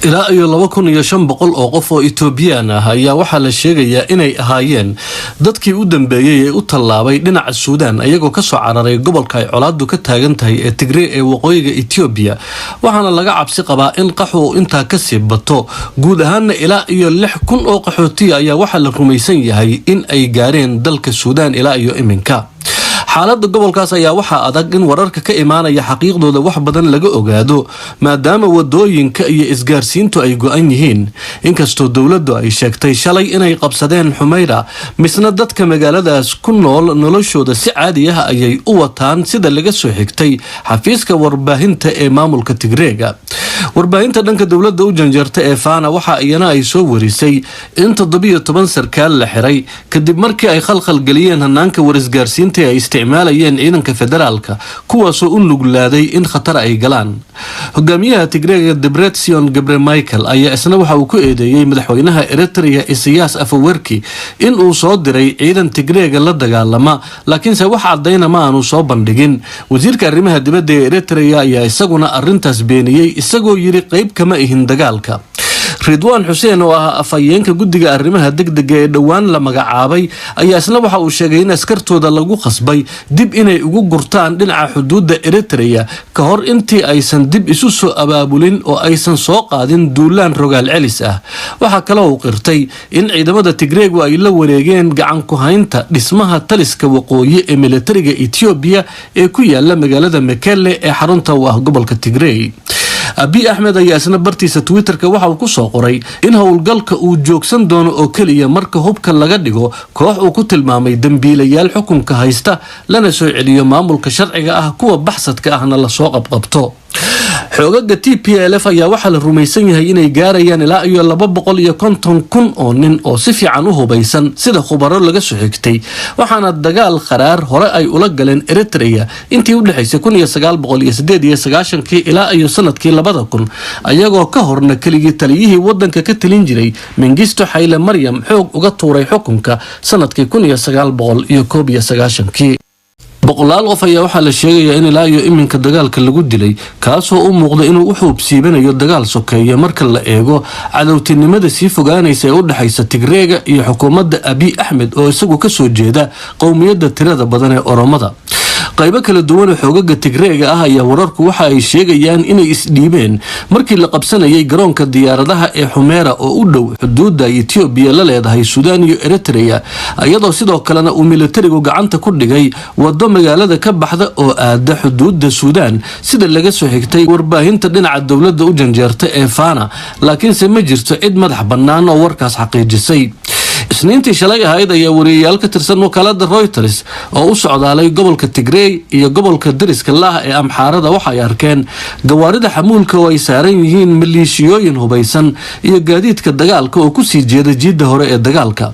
Ilaa iyo 2500 oo qof oo Itoobiyaan ah ayaa waxaa la sheegayaa inay ahaayeen dadkii u dambeeyey ee u tallaabay dhinaca Suudaan, ayagoo kasoo cararay gobolka ay colaadu ka taagan tahay ee Tigree ee waqooyiga Etoobiya. Waxaana laga cabsi qabaa in qaxu uu intaa kasii bato. Guud ahaana ilaa iyo 6000 oo qaxootiya ayaa waxaa la rumaysan yahay in ay gaareen dalka Suudaan ilaa iyo iminka. Xaaladda gobolkaas ayaa waxaa adag in wararka ka imaanaya xaqiiqdooda wax badan laga ogaado, maadaama wadooyinka iyo isgaarsiintu ay go-an yihiin. Inkastoo dowladdu ay sheegtay shalay inay qabsadeen Xumeyra, misna dadka magaaladaas ku nool noloshooda si caadi ah ayay u wataan, sida laga soo xigtay xafiiska warbaahinta ee maamulka Tigreega. Warbaahinta dhanka dowladda u janjeerta ee Faana waxa iyana ay soo warisay in 17 sarkaal la xiray kadib markii ay khalkhal geliyeen hanaanka warisgaarsiinta ee ay isticmaalayeen ciidanka federaalka, kuwaasoo u nuglaaday in khatar ay galaan. Hogaamiyaha Tigreega Debretsion Gebre Michael ayaa isna waxa uu ku eedeeyey madaxweynaha Eritrea Isayas Afawerki in uu soo diray ciidan Tigreega la dagaalama, laakiinse wax cadayna ma aanu soo bandhigin. Wasiirka arrimaha dibadda ee Eritrea ayaa isaguna arintaas beeniyey, isagoo yiri qeyb kama ihin dagaalka. Ridwaan Xuseen oo ah afhayeenka guddiga arrimaha degdega ee dhowaan la magacaabay ayaa isna waxa uu sheegay in askartooda lagu khasbay dib inay ugu gurtaan dhinaca xuduudda Eritrea ka hor intii aysan dib isu soo abaabulin oo aysan soo qaadin duulaan rogaal celis ah. Waxaa kaloo uu qirtay in ciidamada Tigreegu ay la wareegeen gacan ku haynta dhismaha taliska waqooyi ee militariga Etoobiya ee ku yaala magaalada Mekelle ee xarunta u ah gobolka Tigrey. Abiy Axmed ayaa isna bartiisa Twitterka waxa uu ku soo qoray in howlgalka uu joogsan doono oo keliya marka hubka laga dhigo koox uu ku tilmaamay dembiilayaal xukunka haysta, lana soo celiyo maamulka sharciga ah, kuwa baxsadka ahna lasoo qabqabto. Xoogaga TPLF ayaa waxaa la rumaysan yahay inay gaarayaan ilaa iyo 250,000 oo nin oo si fiican u hubaysan, sida khubaro laga soo xigtay. Waxaana dagaal kharaar hore ay ula galeen Eritrea intii u dhexaysay 1998-kii ilaa iyo sanadkii 2000, ayagoo ka horna keligii taliyihii wadanka ka talin jiray Mengistu Xayle Maryam xoog uga tuuray xukunka sanadkii 1991-kii. Boqolaal qof ayaa waxaa la sheegayaa in ilaa iyo iminka dagaalka lagu dilay, kaasoo u muuqda inuu u xuubsiibanayo dagaal sokeeye marka la eego cadowtinimada sii fogaanaysa ee u dhexaysa Tigreega iyo xukuumadda Abiy Axmed oo isagu kasoo jeeda qowmiyadda tirada badan ee Oromada. Qaybo kala duwan oo xoogaga Tigreega ah ayaa wararku waxa ay sheegayaan inay isdhiibeen markii la qabsanayay garoonka diyaaradaha ee Xumeera oo u dhow xuduudda Etoobiya la leedahay Suudaan iyo Eritrea, iyadoo sidoo kalena uu militarigu gacanta ku dhigay wado magaalada ka baxda oo aada xuduudda Suudaan, sida laga soo xigtay warbaahinta dhinaca dowladda u janjeerta ee Faana. Laakiinse ma jirto cid madax bannaan oo warkaas xaqiijisay. Isniintii shalay ahayd ayaa wariyayaal ka tirsan wakaalada Reuters oo u socdaalay gobolka Tigrey iyo gobolka dariska lah ee Amxaarada waxay arkeen gawaarida xamuulka oo ay saaran yihiin maleeshiyooyin hubaysan iyo gaadiidka dagaalka oo kusii jeeda jiidda hore ee dagaalka.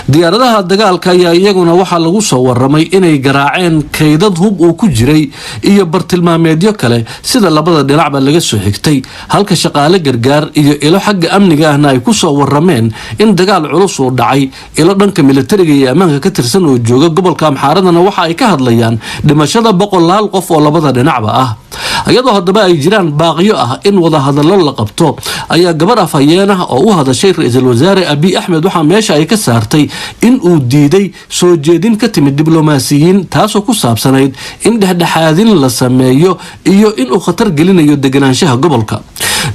Diyaaradaha dagaalka ayaa iyaguna waxaa lagu soo waramay inay garaaceen kaydad hub uu ku jiray iyo bartilmaameedyo kale, sida labada dhinacba laga soo xigtay, halka shaqaale gargaar iyo ilo xagga amniga ahna ay ku soo warameen in dagaal culus uu dhacay. Ilo dhanka militariga iyo ammaanka ka tirsan oo jooga gobolka Amxaaradana waxa ay ka hadlayaan dhimashada boqolaal qof oo labada dhinacba ah. Iyadoo haddaba ay jiraan baaqyo ah in wadahadallo la qabto, ayaa gabar afhayeen ah oo u hadashay ra-iisul wasaare Abiy Axmed waxaa meesha ay ka saartay in uu diiday soo jeedin ka timid diblomaasiyiin, taasoo ku saabsanayd in dhexdhexaadin la sameeyo iyo inuu khatar gelinayo deganaanshaha gobolka.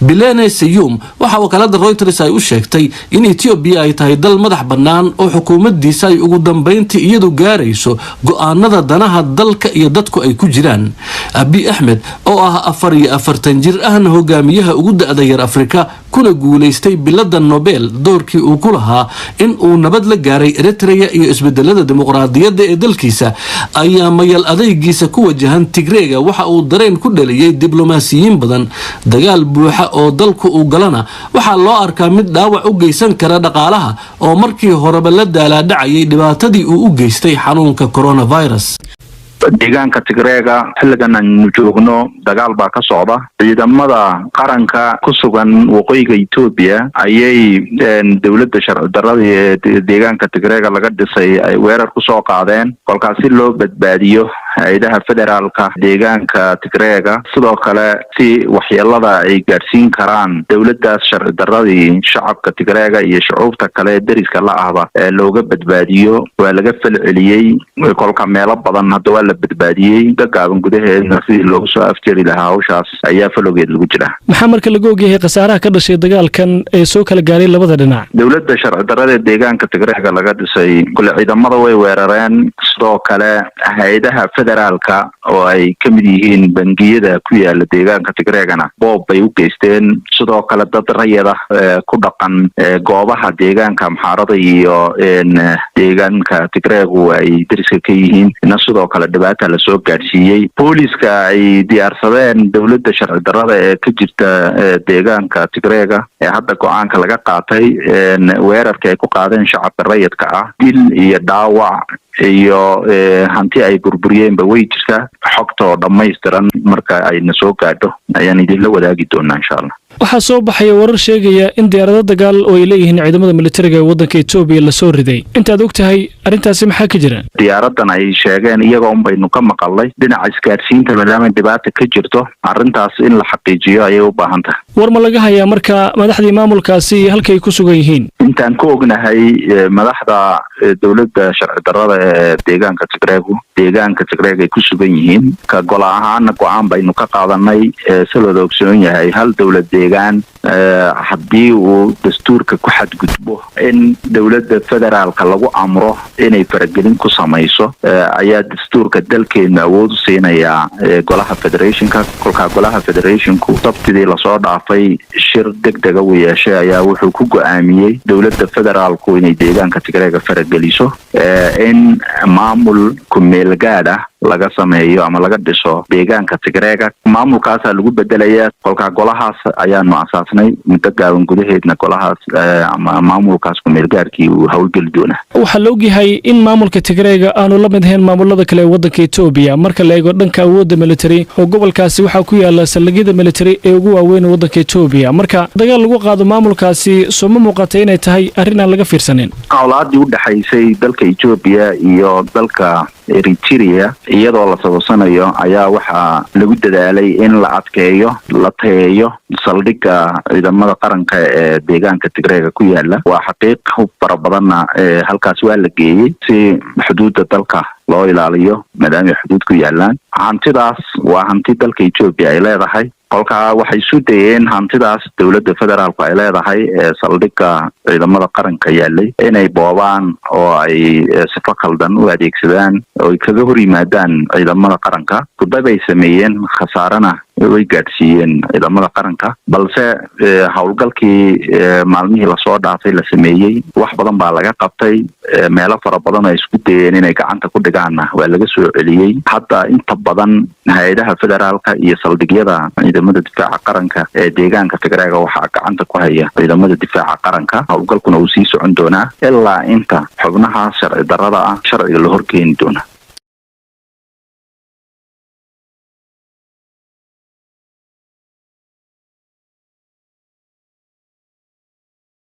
Bilene Sayum waxaa wakaalada Reuters ay u sheegtay in Etoobiya ay tahay dal madax bannaan oo xukuumaddiisa ay ugu dambeyntii iyadu gaarayso go-aanada danaha dalka iyo dadku ay ku jiraan. Abiy Axmed oo ah 44 jir ahna hogaamiyaha ugu da-da yar Afrika, kuna guulaystay bilada Nobel doorkii uu ku lahaa in uu nabad la gaaray Eritrea iyo isbedelada dimuqraadiyadda ee dalkiisa, ayaa mayal adaygiisa ku wajahan Tigreega waxa uu dareen ku dhaliyey diblomaasiyiin badan. Dagaal buuxa oo dalku uu galana waxaa loo arkaa mid dhaawac u geysan kara dhaqaalaha oo markii horeba la daalaadhacayay dhibaatadii uu u geystay xanuunka coronavirus. Deegaanka Tigreega xilligan aanu joogno dagaal baa ka socda. Ciidamada qaranka ku sugan waqooyiga Etoobiya ayay dowladda sharci darada ee deegaanka Tigreega laga dhisay ay weerar kusoo qaadeen. Kolkaas si loo badbaadiyo hay-adaha federaalka deegaanka Tigreega, sidoo kale si waxyeelada ay gaadhsiin karaan dowladdaas sharci daradii shacabka Tigreega iyo shucuubta kale ee deriska la ahba ee looga badbaadiyo, waa laga falceliyey. Kolka meelo badan hadda waa la badbaadiyey. Gagaaban gudaheedna sidii loogu soo afjeri lahaa hawshaas ayaa falowgeed lagu jiraa. Maxaa marka laga ogyahay khasaaraha ka dhashay dagaalkan ee soo kala gaaray labada dhinac? Dowladda sharci darada ee deegaanka Tigreega laga dhisay kule ciidamada way weerareen. Sidoo kale hay-adaha federaalka oo ay ka mid yihiin bangiyada ku yaala deegaanka Tigreegana boob bay u geysteen. Sidoo kale dad rayada ku dhaqan goobaha deegaanka Amxaarada iyo deegaanka Tigreegu ay deriska ka yihiin na sidoo kale dhibaata lasoo gaadhsiiyey. Booliska ay diyaarsadeen dowladda sharci darada ee ka jirta deegaanka Tigreega ee hadda go-aanka laga qaatay, weerarka ay ku qaadeen shacabka rayidka ah, dil iyo dhaawac iyo hanti ay burburiyeenba way jirtaa. Xogta oo dhammaystiran marka ayna soo gaadho ayaan idinla wadaagi doonaa, insha Allah. Waxaa soo baxaya warar sheegaya in diyaarado dagaal oo ay leeyihiin ciidamada militariga ee waddanka Etoobiya lasoo riday. Intaad og tahay arrintaasi maxaa ka jira? Diyaaradan ay sheegeen iyaga un baynu ka maqalnay. Dhinaca isgaadhsiinta maadaama dhibaata ka jirto, arrintaas in la xaqiijiyo ayay u baahan tahay. War ma laga hayaa marka madaxdii maamulkaasi iyo halkay ku sugan yihiin? Intaan ka ognahay, madaxda dowladda sharci darada ee deegaanka Tigreegu deegaanka Tigreeg ay ku sugan yihiin. Ka gola ahaana go-aan baynu ka qaadanay. Si looda ogsoon yahay, hal dowlad deegaan haddii uu dastuurka ku xadgudbo, in dowladda federaalka lagu amro inay faragelin ku samayso ayaa dastuurka dalkeenu awood u siinayaa golaha federationka. Kolkaa golaha federationku Sabtidii lasoo dhaafay shir deg dega uu yeeshay ayaa wuxuu ku go-aamiyey dowladda federaalku inay deegaanka Tigreega farageliso, in maamul kumeel gaad ah laga sameeyo ama laga dhiso deegaanka Tigreega. Maamulkaasaa lagu bedelayaa. Kolkaa golahaas ayaanu asaasnay. Muddo gaaban gudaheedna golahaas ama maamulkaas kumeelgaarkii uu howlgeli doonaa. Waxaa la ogyahay in maamulka Tigreega aanu la mid ahayn maamulada kale ee waddanka Etoobiya marka la eego dhanka awoodda military, oo gobolkaasi waxaa ku yaala saldhigyada military ee ugu waaweyn waddanka Etoobiya. Marka dagaal lagu qaado maamulkaasi, soo ma muuqata inay tahay arrin aan laga fiirsanin? Colaadii u dhexaysay dalka Etoobiya iyo dalka Eritrea iyadoo la sababsanayo ayaa waxaa lagu dadaalay in la adkeeyo, la tayeeyo saldhigga ciidamada qaranka ee deegaanka Tigreega ku yaala. Waa xaqiiq, hub fara badanna halkaas waa la geeyey si xuduudda dalka loo ilaaliyo, maadaama ay xuduud ku yaalaan. Hantidaas waa hanti dalka Etoobiya ay leedahay. Kolkaa waxay isu dayeen hantidaas dowladda federaalku ay leedahay ee saldhigga ciidamada qaranka yaalay inay boobaan oo ay sifo khaldan u adeegsadaan oo ay kaga hor yimaadaan ciidamada qaranka. Kudabay sameeyeen, khasaarena way gaadhsiiyeen ciidamada qaranka. Balse howlgalkii maalmihii lasoo dhaafay la sameeyey wax badan baa laga qabtay. Meelo fara badan oo ay isku dayeen inay gacanta ku dhigaanna waa laga soo celiyey. Hadda inta badan hay-adaha federaalka iyo saldhigyada ciidamada difaaca qaranka ee deegaanka Tigreega waxaa gacanta ku haya ciidamada difaaca qaranka. Howlgalkuna uu sii socon doonaa ilaa inta xubnaha sharci darada ah sharciga la horkeeni doona.